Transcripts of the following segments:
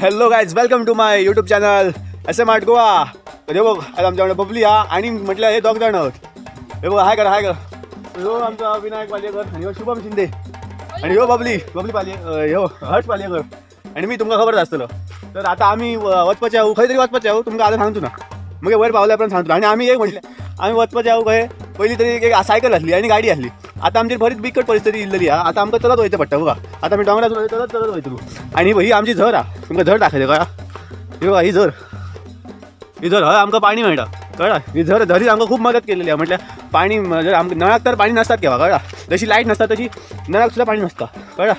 Hello guys, welcome to my YouTube channel S M art Goa. हे बघ, आज आमच्या वांगडा बबली हा आणि म्हटलं हे दोघ जण आहोत. हे बघ, हाय करा, हाय करा. ह्यो आमचा विनायक पालयेकर आणि ह्यो शुभम शिंदे आणि ह्यो बबली, बबली पालये, ह्यो हर्ष पालयेकर आणि मी, तुमका खबर आसतलो. तर आता आम्ही वचपाचे आहो, खंय तरी वचपाचे आहो. तुमकां आतां सांगतो ना, मगे वयर पावल्या उपरांत सांगतो. आणि आम्ही एक म्हटलं, आम्ही वचपाचे आहो खंय. पयलीं तरी एक सायकल आसली आणि गाडी आसली. आता आमची बरीच बिकट परिस्थिती इल्लेली हा. आता आमकां चलत वयचें पडटा. बघा, आता आमी दोंगरार चलत चलत वयतलो. आणि ही आमची झर हा, तुमकां झर दाखयता, कळ्ळा? ही बघा, ही झर, ही झर. हय आमकां पाणी मेळटा, कळ्ळा? ही झर, झरीन आमकां खूब मदत केलेली आहा. म्हटल्यार पाणी जर आमकां नळाक तर पाणी नासतात केव्हा, कळ्ळा? जशी लायट नासता तशी नळाक सुद्दां पाणी नासता, कळ्ळा?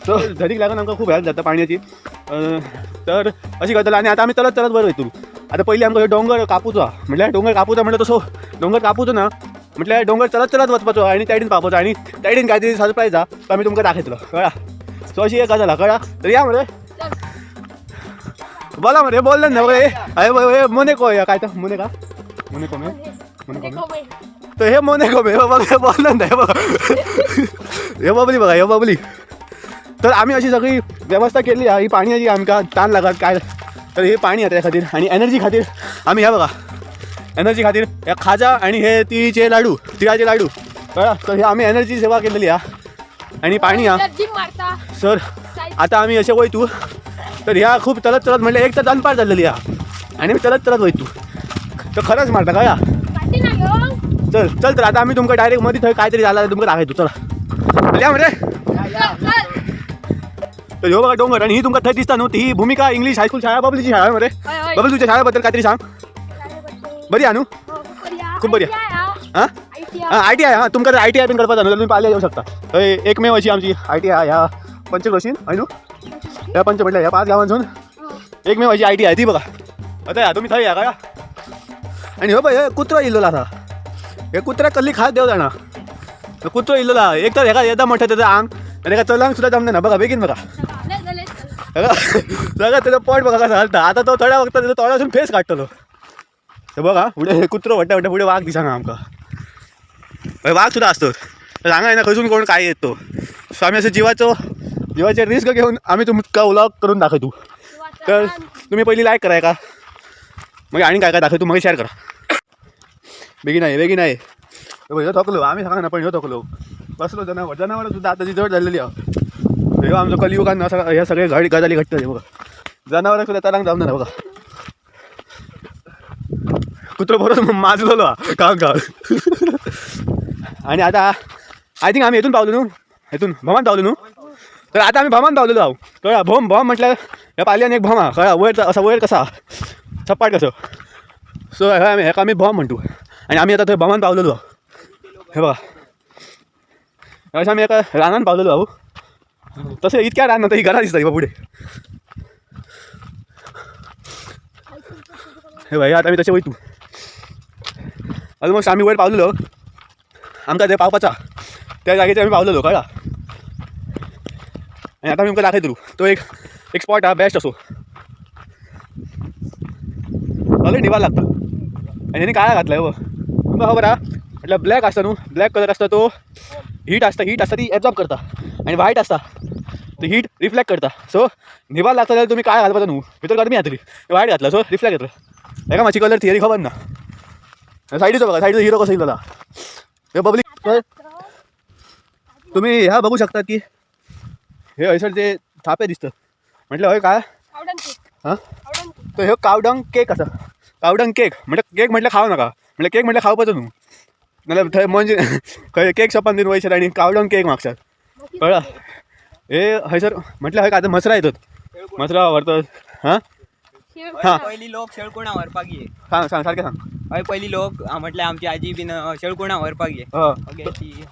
सो झरीक लागून आमकां खूब हेल्प जाता पाणयाची. तर अशी गजाल. आनी आतां आमी चलत चलत वयर वयतलो. आतां पयलीं आमकां डोंगर कापूचो आहा. म्हटल्यार डोंगर कापूचो म्हटल्यार तसो डोंगर कापूचो ना, म्हटल्यार डोंगर चलत चलत वचपाचो आनी सायडीन पावपाचो आनी सायडीन कांय तरी सरप्रायज आहा, तो आमी तुमकां दाखयतलो, कळ्ळा? सो अशी एक गजाल आहा, कळ्ळा? तर या मरे, बोला मरे, बोललं ना बघा. हे मोनेको, हे काय तर मोनेका, मोनेको मे, मोनेको मे. तर हे मोनेको मे बघा, बोललं नाही बघा. हे बबली बघा, हे बबली. तर आम्ही अशी सगळी व्यवस्था केली आहे. ही पाण्याची आमकां ताण लागत काय तर हे पाणी आहे त्या खातीर. आणि एनर्जी खातीर आम्ही, ह्या बघा, एनर्जी खातीर हे खाजा आणि हे तिळचे लाडू, तिळाचे लाडू, कळा? तर हे आम्ही एनर्जी सेवा केलेली आहे आणि पाणी हा. जिम मारता. सर, आता आम्ही असे वयतू. तर ह्या खूप चलत चलत, म्हटलं एक तर दनपार झालेली हा आणि मी चलत चलत वयतू, तर खरंच मारता, कळा? काठी ना घेऊन. चल चल. तर आता आम्ही तुमका डायरेक्ट मध्ये थंय काहीतरी झालं तुमका दाखयतो. चला, या मरे. चल चल. तर ह्यो बघा डोंगर आणि ही तुमका थंय दिसता न्हू, ती भूमिका इंग्लिश हायस्कूल शाळा, बबलीची शाळा मरे. हय हय. बबली, तुझ्या शाळेबद्दल काहीतरी सांग. बरी हा न्हू? हो, खूप बरी हा. खूप बरी. ITI हा? हा. ITI. हां, आयटीआय. हां, तुमकां जर आयटीआय बीन करपाक जाय न्हू जाल्यार तुमी पालये येऊ शकता. थंय एकमेव अशी आमची आयटीआय ह्या पंचक्रोशीन, हय न्हू? ह्या पंच म्हटल्यार ह्या पांच गांवांसून हो. एकमेव अशी आयटीआय ती बघा. आतां या तुमी थंय या, कळ्ळा? आनी ह्यो पळय, हे कुत्रो इल्लोलो आसा. हे कुत्र्याक कसली खास देव जाणा. हो कुत्रो इल्लोलो आहा. एक तर हेका येदा मोठें तेजें आंग आनी हेका चलंक सुद्दां जमना. बघा, बेगीन बघा. झालं, झालं, झालं. बघा बघा, तेजो पोट बघा कसं घालता. आता तो थोड्या वखतान तेजो तोंडासून फेस काडटलो. हे बघा, फुडें हे कुत्रो व्हडटे व्हडटे. फुडें वाग दिसना आमकां. हय वाग सुद्दां आसतो. तर हांगा येना खंयसून कोण काय येत तो. सो आमी असं जिवाचे रिस्क घेऊन आमी तुमकां व्लॉग करून दाखयतू. तर तुम्ही पहिली लायक करा का, मग आणि काय काय दाखवतो, मग शेअर करा. बेगीन आहे, बेगीन आहे. हे बघ, ह्यो थकलो. आम्ही सांगा ना, पण ह्यो थकलो बसलो. जनावर, जनावर सुद्धा आता जड झालेली आहो. ह्यो आमचो कलियुगान असं ह्या सगळे घड गजाली घडटले. बघा, जनावरां सुद्धा चलांक जावना. बघा, कुत्रो बरोबर माजलेलो हा खावन खावन. आणि आता I think आम्ही हेतून पावलो न्हू, हेतून भमान पावलो न्हू. तर आता आम्ही भमान पावलेलो आहो, कळा? भोम, भोम म्हटल्यार ह्या पालयान एक भोम हा, कळा? वयर असा, वयर कसा सपाट कसो. सो हय आमी हेका आमी भोम म्हणटू आणि आमी आतां थंय भोमान पावलेलो आहो. हे बघा, अशें आमी एका रानान पावलेलो आहो. तशें इतक्या रान ना, ही घरां दिसता ही फुडें. हे भाई, आतां आमी तशें वयतू. ऑलमोस्ट आमी वयर पावलेलो. आमकां थंय पावपाचा त्या जागेचेर आमी पावलेलो, कळ्ळा? आनी आतां आमी तुमकां दाखयतलो तो एक एक स्पॉट आहा बेस्ट असो. ऑलरेडी निवार लागता आनी हेणी काळा घातला. हो, तुमकां खबर आहा, म्हटल्यार ब्लॅक आसता न्हू, ब्लॅक कलर आसता तो हीट आसता, हीट आसता ती एब्जॉर्ब करता आनी व्हायट आसता ती हीट रिफ्लेक्ट करता. सो निवार लागता जाल्यार तुमी काळा घालपाचो न्हू, भितर गरमी जातली. व्हायट घातला सो रिफ्लेक्ट जातलो. हेका मातशी कलर थियरी खबर ना. सायडीचो बघा, सायडीचो हिरो कसो इल्लो. हे पब्लिक, तुम्ही ह्या बघू शकता की हे हयसर जे थापे दिसतात, म्हटलं हय काय? आवडन केक. हां. आवडन केक. तर ह्यो कावडंग केक आसा. कावडंग केक म्हणजे केक म्हटल्यार खावं नाका, म्हटल्यार केक म्हटल्यार खावपाचो न्हू. नाल्यार थंय म्हणजे खंय केक शॉपान बीन वयशात आनी कावडंग केक मागशात, कळ्ळा? हे हयसर म्हटल्यार हय काय आतां म्हसरां येतात, म्हसरां व्हरतात. हां. हां. पयलीं लोक शेळकुणां व्हरपाक ये. सांग सांग, सारकें सांग. हय, पयलीं लोक म्हटल्यार आमची आजी बीन शेळकुणां व्हरपाक ये. हय. ओके, ती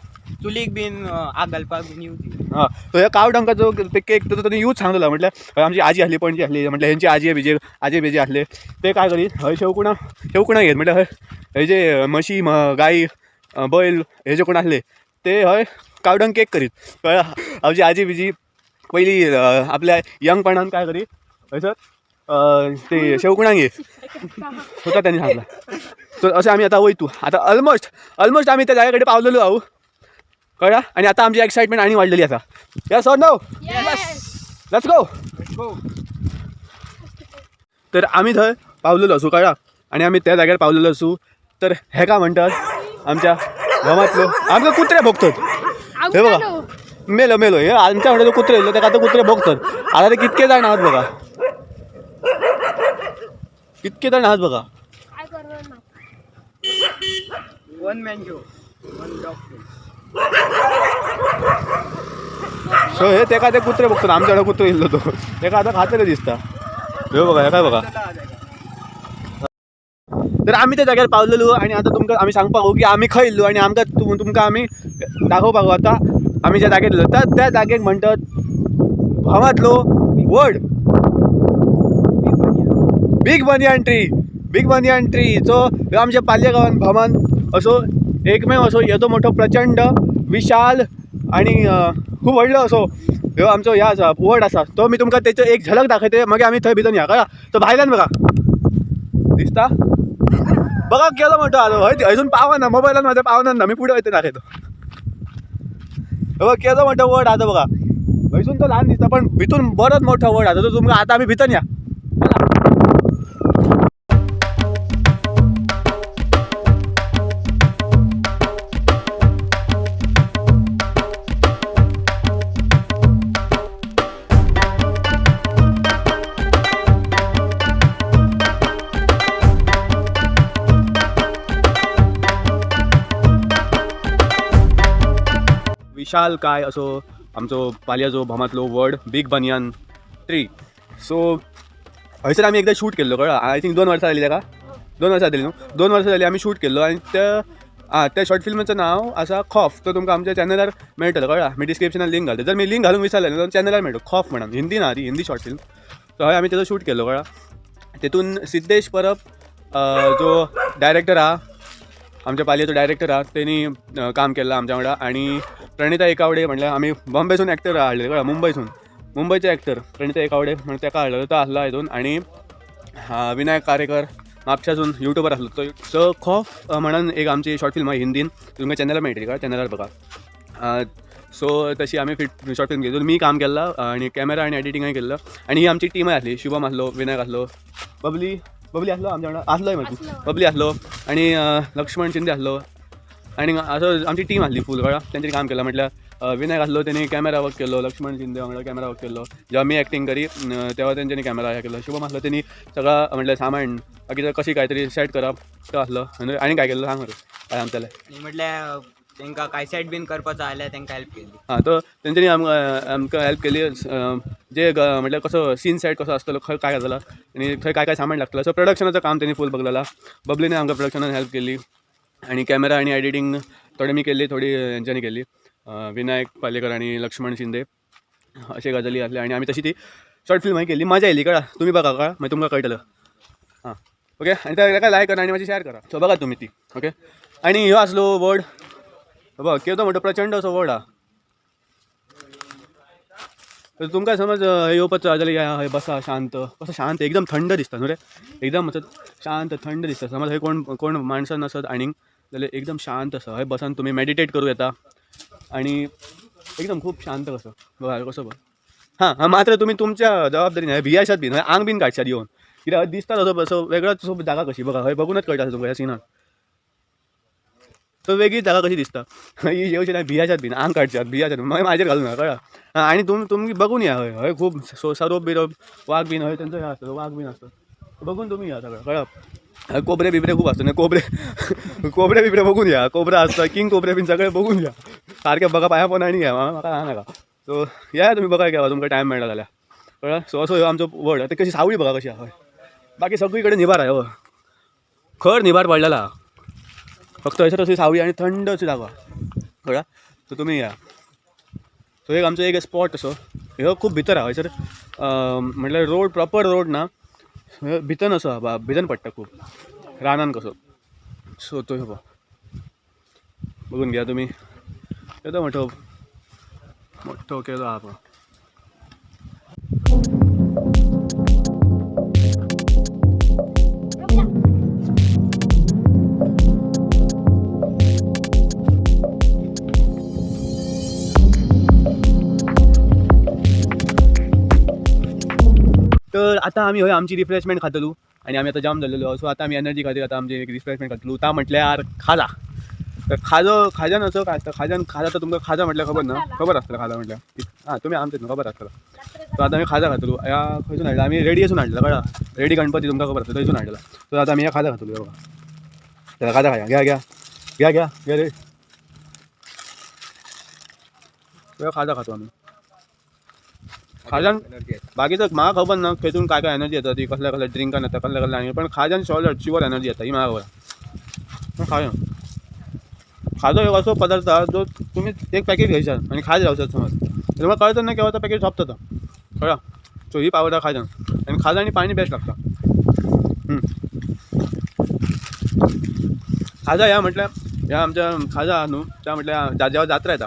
चुलीक बीन आग घालपाक बीन यूज. हां, तो ह्या काव डंकाचो ते केक तो ताणी यूज सांगलेलो. म्हटल्यार आमची आजी आसली, पणजी आसली, म्हटल्यार हेंची आजी बिजी, आजी बिजी आसले, ते काय करीत, हय शेवकुणां, शेवकुणां घेत. म्हटल्यार हय हे जे म्हशी, गाई, बैल हे जे कोण आसले ते हय कावडंग केक करीत, कळ्ळा? आमची आजी बिजी पयलीं आपल्या यंगपणान काय करीत, हयसर ते शेवकुणां घेत स्वता त्यांनी सांगला. सो अशें आमी आतां वयतू. आतां ऑलमोस्ट ऑलमोस्ट आमी त्या जाग्या कडेन पावलेलो आहो, कळ्ळा? आनी आतां आमची एक्सायटमेंट आनी वाडलेली आसा. Yes or no? Yes. Let's go. Go. तर आमी थंय पावलेलो आसू कळ्ळा आनी आमी त्या जाग्यार पावलेलो आसू. तर हेका म्हणटात आमच्या गांवांतलो आमकां कुत्रे भोगतात. हे बघा मेलो मेलो हे आमच्या वांगडा जो कुत्रे येयल्लो तेका आतां कुत्रे भोगतात. आतां ते कितके जाण आहात बघा, कितके जाण आहात बघा. काय करणार ना. One man show, one dog show. So हे तेका ते कुत्रे बघतात. आमच्या वांगडा कुत्रो येयल्लो तो तेका आतां खातले दिसता. हे बघा, हे काय बघा. तर आमी त्या जाग्यार पावलेलो आनी आतां तुमकां आमी सांगपाक की आमी खंय येयल्लो आनी आमकां तुमकां आमी दाखोवपाक आतां आमी ज्या जाग्यार येयल्लो त्या जाग्याक म्हणटात भावांतलो वड big banyan tree. Big banyan tree जो ह्यो आमच्या पालये गांवान भमान असो एकमेव असो येदो मोठो प्रचंड विशाल आनी खूब व्हडलो असो ह्यो आमचो ह्या आसा वड आसा. तो मी तुमकां तेचो एक झलक दाखयते, मागीर आमी थंय भितर या कळ्ळा. तो भायल्यान बघा दिसता बघा केलो म्हणतो आलो हय हयसून पावना मोबायलान म्हाज्या पावना ना, मी फुडें वयता दाखयतो. बघा केलो म्हणतो वड आसा बघा, हयसून तो ल्हान दिसता पण भितून बरोच मोठो वड आसा. तो तुमकां आतां आमी भितर या. विशाल काय असो आमचो पालयाचो भामांतलो वड बिग बनियन ट्री. सो हयसर आमी एकदां शूट केल्लो कळ्ळा. I think 2 वर्सां जाली ताका, 2 वर्सां जाली न्हू, 2 वर्सां जाली आमी शूट केल्लो. आनी त्या शॉर्ट फिल्माचें नांव आसा खॉफ. तो तुमकां आमच्या चॅनलार मेळटलो कळ्ळा. मी डिस्क्रिप्शनान लिंक घालता, जर मी लिंक घालूंक विसरले जाल्यार चॅनलार मेळटलो खॉफ म्हणून. हिंदी ना ती, हिंदी शॉर्ट फिल्म. सो हय आमी तेजो शूट केल्लो कळ्ळा. तेतून सिद्धेश परब जो डायरेक्टर आहा आमच्या पालयेचो डायरेक्टर आहा तेणी काम केल्लां आमच्या वांगडा. आनी प्रणिता एकावडे म्हणल्यार आमी बॉम्बेसून एक्टर हाडले कळ्ळा, मुंबयसून, मुंबयचे एक्टर प्रणिता एकावडे म्हणून तेका हाडलेलो, तो आसलो हितून. आनी विनायक कारेकर म्हापशासून युट्यूबर आसलो तो. सो खॉफ म्हणून एक आमची शॉर्ट फिल्म आहा हिंदीन, तुमकां चॅनलार मेळटली कळ्ळा, चॅनलार बघा. सो तशी आमी शॉर्ट फिल्म घेतली, मी काम केल्लां आनी कॅमेरा आनी एडिटींगय केल्लो. आनी ही आमची टीमय आसली, शुभम आसलो, विनायक आसलो, बबली बबली आसलो आमच्या वांगडा आसलोय मागीर बबली आसलो आनी लक्ष्मण शिंदे आसलो. आनी असो आमची टीम आसली फूल कळ्ळा. तेंच्यानी काम केलां म्हटल्यार विनायक आसलो तेणी कॅमेरा वर्क केल्लो, लक्ष्मण शिंदे वांगडा कॅमेरा वर्क केल्लो. जेव्हा मी एक्टींग करी तेव्हा तेंच्यांनी कॅमेरा हे केलो. शुभम आसलो तेणी सगळं म्हटल्यार सामान बाकीचं कशी काय तरी सेट करप तो आसलो. आनी काय केल्लो सांग मरे काय आमच्याले. आनी म्हटल्यार तांकां काय सेट बीन करपाचो जाल्यार तांकां हेल्प केली. हां, तो तेंच्यांनी आमकां आमकां हेल्प केली. जे म्हटल्यार कसो सीन सेट कसो आसतलो, खंय काय जातलो आनी थंय काय काय सामान लागतलो. सो प्रोडक्शनाचो काम तेणी फूल बघलेला. बबलीने आमकां प्रोडक्शनान हेल्प केली. आनी कॅमेरा आनी एडिटींग थोडी मी केल्ली, थोडी हेंच्यांनी केल्ली, विनायक पालेकर आनी लक्ष्मण शिंदे. अशे गजाली आसले. आनी आमी तशी ती शॉर्ट फिल्मय केल्ली, मजा येयली कळ्ळा. तुमी बघा कळ्ळा, मागीर तुमकां कळटलो. हां ओके, आनी ताका लायक करा आनी मातशी शेअर करा. सो बघा तुमी ती ओके. आनी ह्यो आसलो वड बघ केदो मोठो प्रचंड असो वड आहा. तर तुमकां समज येवपाचो जाल्यार हय बसा शांत, कसो शांत एकदम थंड दिसता न्हू रे, एकदम असो शांत थंड दिसता. समज हय कोण कोण माणसां नासत आनीक जाल्यार एकदम शांत आसा. हय बसान तुमी मेडिटेट करूं येता आनी एकदम खूब शांत कसो बघा कसो बघ. हां हां, मात्र तुमी तुमच्या जबाबदारीन हय भियाशात बीन, हय आंग बीन काडशात येवन, कित्याक दिसता तसो असो वेगळोच असो जागा कशी बघा, हय बघूनच कळटा तुमकां ह्या सिनान तो वेगळी जागा कशी दिसता. ही येवचे ना भियाशात बीन, आंग काडशात भियाशात मागीर म्हाजेर घालूं नाका कळ्ळा. हां, आनी तुमी बघून या हय हय खूब सरोप बिरोप वाग बीन हय तेंचो हे आसता, वाग बीन आसता, बघून तुमी या सगळं कळ्ळा. हय कोबरे बिबरे खूब आसता न्हू, कोबरे कोबरे बिबरे बघून या, कोबरा आसता, किंग कोबरे बीन सगळे बघून या, सारकें बघा पांया पोंदा आनी या, म्हाका सांग नाका. सो या तुमी बघा केवा तुमकां टायम मेळटा जाल्यार कळ्ळा. सो असो ह्यो आमचो वड. आतां कशी सावळी बघा कशी आहा, हय बाकी सगळी कडेन निभार आहा, हय खर निभार पडलेला आहा, फक्त हयसर अशी सावळी आनी थंड अशी जागो कळ्ळा. सो तुमी या. सो एक आमचो एक स्पॉट असो, ह्यो खूब भितर आहा हयसर, म्हटल्यार रोड प्रॉपर रोड ना, भितर असो आहा, भितर पडटा खूब रानान कसो. सो तो ह्यो बघून घ्या तुमी, येदो मोठो मोठो केलो आहा पळय. तर आतां आमी हय आमची रिफ्रेशमेंट खातलो आनी आमी आतां जाम जाल्लेलो. सो आतां आमी एनर्जी खातीर आतां आमची एक रिफ्रेशमेंट खातलो. ता म्हटल्यार खाजा. तर खाजो खाजान असो काय आसता, खाजान खाजा तर तुमकां खाजा म्हटल्यार खबर ना, खबर आसतलें खाजा म्हटल्यार. हां तुमी आमचें न्हू खबर आसतलो. सो आतां आमी खाजा खातलो. ह्या खंयसून हाडला आमी, रेडयेसून हाडला कळ्ळा, रेडी गणपती तुमकां खबर आसतलो थंयसून हाडला. सो आतां आमी ह्या खाजा खातलो. बघा चला खाजा खाया, घ्या घ्या घ्या घ्या घ्या रे. खाजा खातो आमी. खाजान बाकीचं म्हाका खबर ना खेतून काय काय एनर्जी येता ती, कसल्या कसल्या ड्रिंकान येता, कसल्या कसल्या आनी, पण खाजान सॉलिड शुअर एनर्जी येता ही म्हाका खबर. पण खाजा खाजो एक असो पदार्थ आसा जो तुमी एक पॅकेट घेयशात आनी खायत रावशात समज, तुमकां कळत ना केव्हा तो पॅकेट सोंपता तो, कळ्ळा. सो ही पावर आसा खाजान. आनी खाजा आनी पाणी बेस्ट लागता. खाजा ह्या म्हटल्यार ह्या आमच्या खाजा आहा न्हू त्या म्हटल्यार जेव्हा जात्रा येता,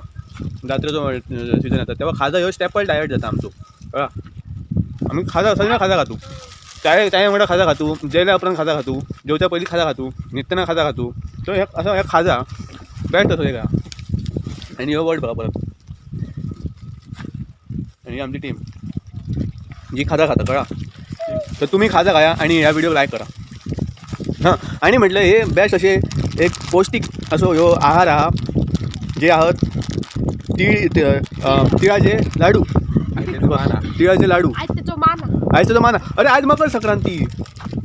जात्रेचो सिजन येता तेव्हा खाजा ह्यो स्टेपल डायट जाता आमचो, कळ्ळा. आमी खाजा सगळ्या खाजा खातू, चाय चाय वांगडा खाजा खातू, जेवल्या उपरांत खाजा खातू, जेवच्या पयलीं खाजा खातू, न्हिदतना खाजा खातू. सो हे असो हे खाजा बेस्ट असो एक आहा. आनी ह्यो वर्ड बघा परत. आनी आमची टीम जी खाजा खाता, कळ्ळा. तर तुमी खाजा खाया आनी ह्या व्हिडिओ लायक करा. हां आनी म्हटलें हे बेस्ट अशें एक पौश्टीक असो ह्यो आहार आहा जे आहात तीळ तिळाचे लाडू, तिळाचे लाडू. आयज तेचो मान. अरे आज मकर संक्रांती,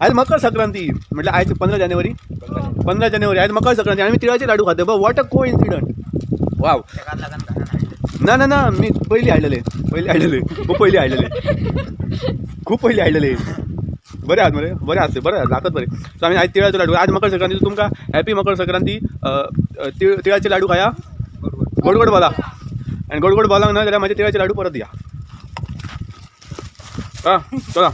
आज मकर संक्रांती म्हटल्यार आयज 15 जानेवारी, 15 जानेवारी आयज मकर संक्रांती आनी आमी तिळाचे लाडू खाते. What a coincident, wow. ना ना ना मी पयलीं हाडलेले, पयलीं हाडलेले, खूब पयलीं हाडलेले, खूब पयलीं हाडलेले. बरें आहात मरे, बरें आसते, बरें आहात, लागत बरें. सो आमी आयज तिळाचे लाडू, आज मकर संक्रांती, तुमकां हॅपी मकर संक्रांती. तिळाचे लाडू खाया, गोड गोड बोला, आनी गोड गोड बोलांक ना जाल्यार म्हाजे तिळाचे लाडू परत या. आं चला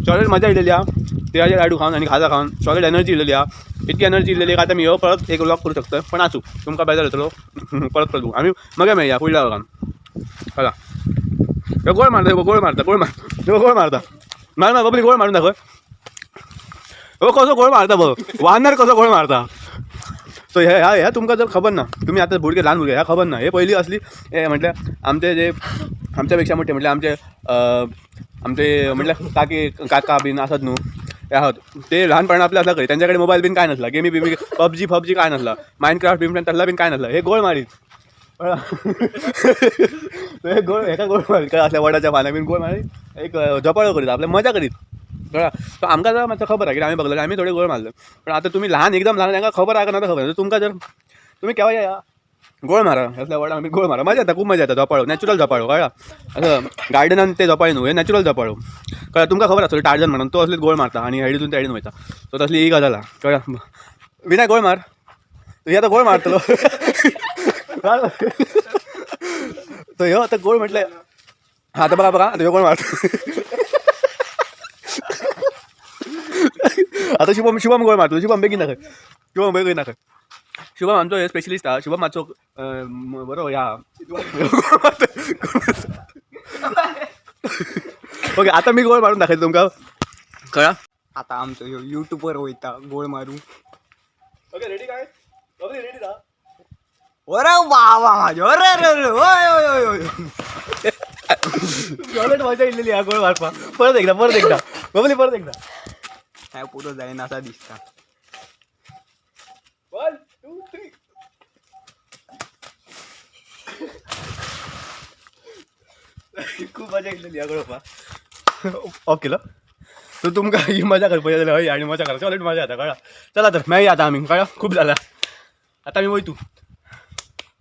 सॉलिड मजा येयलेली आहा तिळाचे लाडू खावन आनी खाजा खावन सॉलिड एनर्जी येयलेली आहा. इतकी एनर्जी येयलेली आतां आमी ह्यो परत एक व्लॉग करूं शकता, पण आसूं तुमकां बेजार जातलो. परत परत आमी मगे मेळया फुडल्या व्लॉगान. चला गोळ मारता, गोळ मारता, गोळ मार, गोळ मारता, मार मार बबली गोळ मारून दाखय. हो कसो गोळ मारता बघ, वानर कसो गोळ मारता. सो हे ह्या ह्या तुमकां जर खबर ना, तुमी आतां भुरगे ल्हान भुरगे ह्या खबर ना. हे पयलीं असली हे म्हटल्यार आमचे जे आमच्या पेक्षा मोठे म्हटल्यार आमचे आमचे म्हटल्यार काकी काका बीन आसत न्हू, ते आहात ते ल्हानपणा आपले आसला खंय, त्यांच्याकडे मोबायल बीन काय नसला, गेमी बिमी पबजी फबजी काय नसला, मायनक्राफ्ट बीन तसला बीन काय नसला. हे गोळ मारीत हे गोळ, हेका गोळ मारीत काय असल्या वडाच्या पानां बीन गोळ मारीत एक झपाळो करीत आपल्या मजा करीत, कळ्ळा. सो आमकां जर मातसो खबर आहा कित्याक आमी बघलेले, आमी थोडे गोळ मारले. पण आतां तुमी ल्हान एकदम ल्हान तांकां खबर आहा ना खबर, तुमकां जर तुमी केव्हा या गोळ मारा असल्या वडा आमी गोळ मारा, मजा येता, खूब मजा येता. झोपाळो नॅचरल झोपाळो, कळ्ळा. असं गार्डनान ते झोपाळे न्हू, हे नॅचरल झोपाळो, कळ्ळा. तुमकां खबर आसतलो टार्जन म्हणून तो असलेच गोळ मारता आनी हेडीतून त्या हेडीन वयता. सो तसली ही गजाल आहा, कळ्ळा. विनायक गोळ मार, तूं आतां गोळ मारतलो. तो ह्यो आतां गोळ म्हटल्यार हां आतां बघा बघा आतां ह्यो गोळ मारता. आतां शुभम, शुभम गोळ मारतलो. शुभम बेगीन दाखय, शुभम बेगीन दाखय. शुभम आमचो हे स्पेशलिस्ट आहा. शुभम मातसो बरो ह्या ओके आतां मी गोळ मारून दाखयता तुमकां, कळ्ळा. आतां आमचो ह्यो युट्यूबर वयता गोळ मारू. ओके रेडी काय, रेडी राहा. अरे वा वा माझ्या, अरे अरे अरे ओय ओय ओय ओय. सॉलिड मजा येयलेली आहा गोळ मारपाक. परत एकदा, परत एकदा बबली, परत एकदा. काय पुरो जायना असा दिसता. 1 2 3. खूप मजा येयलेली आहा गोळ मारपाक. ऑफ केलं तर तुमकां ही मजा करपाची जाल्यार हय आनी मजा करा, सॉलिड मजा येता, कळ्ळा. चला तर मेळया आतां आमी, कळ्ळा. खूब जाला आतां आमी वयतू,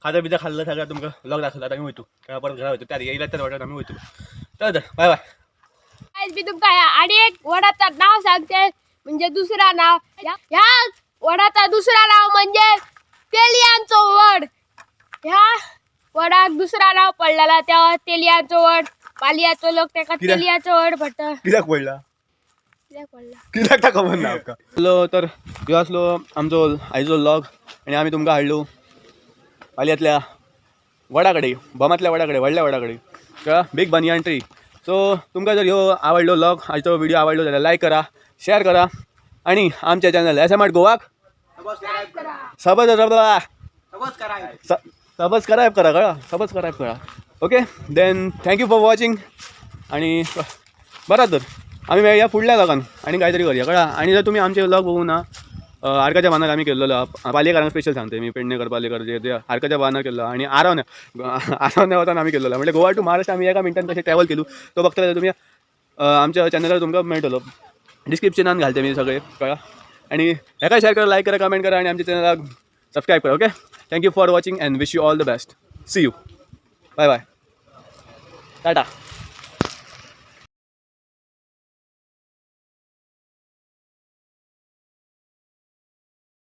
खाजा बिजा खाल्लं सगळं तुमकां व्लॉग दाखयला, आतां आमी वयतू, कळ्ळा. परत घरा वयतू, त्या येयल्या तर वाटत आमी वयतू. चला तर बाय बाय. आज मी तुमका आणि एक वडाचं नाव सांगते, म्हणजे दुसरा नाव. ह्या वडाचा दुसरा नाव म्हणजे तेलियांचो वड. ह्या वडाक दुसरा नाव पडलेला त्या तेलियांचो वड. पालियाचो लोक तेका कित्याक? तेलियाचो वड म्हणटा. कित्याक पडला, कित्याक पडला कित्याक ता खबर ना आमकां. हॅलो तर ह्यो आसलो आमचो आयचो व्लॉग आनी आमी तुमकां हाडलो पालयांतल्या वडा कडेन, भोमांतल्या वडा कडेन, व्हडल्या वडा कडेन, कळ्ळा, बिग बनियन ट्री. सो तुमकां जर ह्यो आवडलो व्लॉग, आयचो व्हिडिओ आवडलो जाल्यार लायक करा, शेअर करा आनी आमच्या चॅनल एस एम आर्ट गोवाक सबस्क्रायब करा, कळ्ळा, सबस्क्रायब करा. Okay, then thank you for watching. आणि बरं तर आम्ही मेळया फुडल्या व्लॉगान आनी कांय तरी करूया, कळ्ळा. आनी जर तुमी आमचे व्लॉग बघू ना, आरकाच्या बांदार आमी केल्लो, पालयेकारांक स्पेशल सांगते मी, पेडणेकर पालयेकर जे ते आरकाच्या बांदार केल्लो आनी आरवण्या आरवण्या वतान आमी केल्लो. म्हणजे गोवा टू महाराष्ट्र आमी एका मिनटान कशें ट्रॅवल केलू तो बघतले जाल्यार तुमी आमच्या चॅनलार तुमकां मेळटलो, डिस्क्रिप्शनान घालते मी सगळे, कळ्ळा. आनी हेका शेअर करा, लायक करा, कमेंट करा आनी आमच्या चॅनलाक सबस्क्रायब करा. Okay, thank you for watching and wish you all the best. See you, bye bye, tata.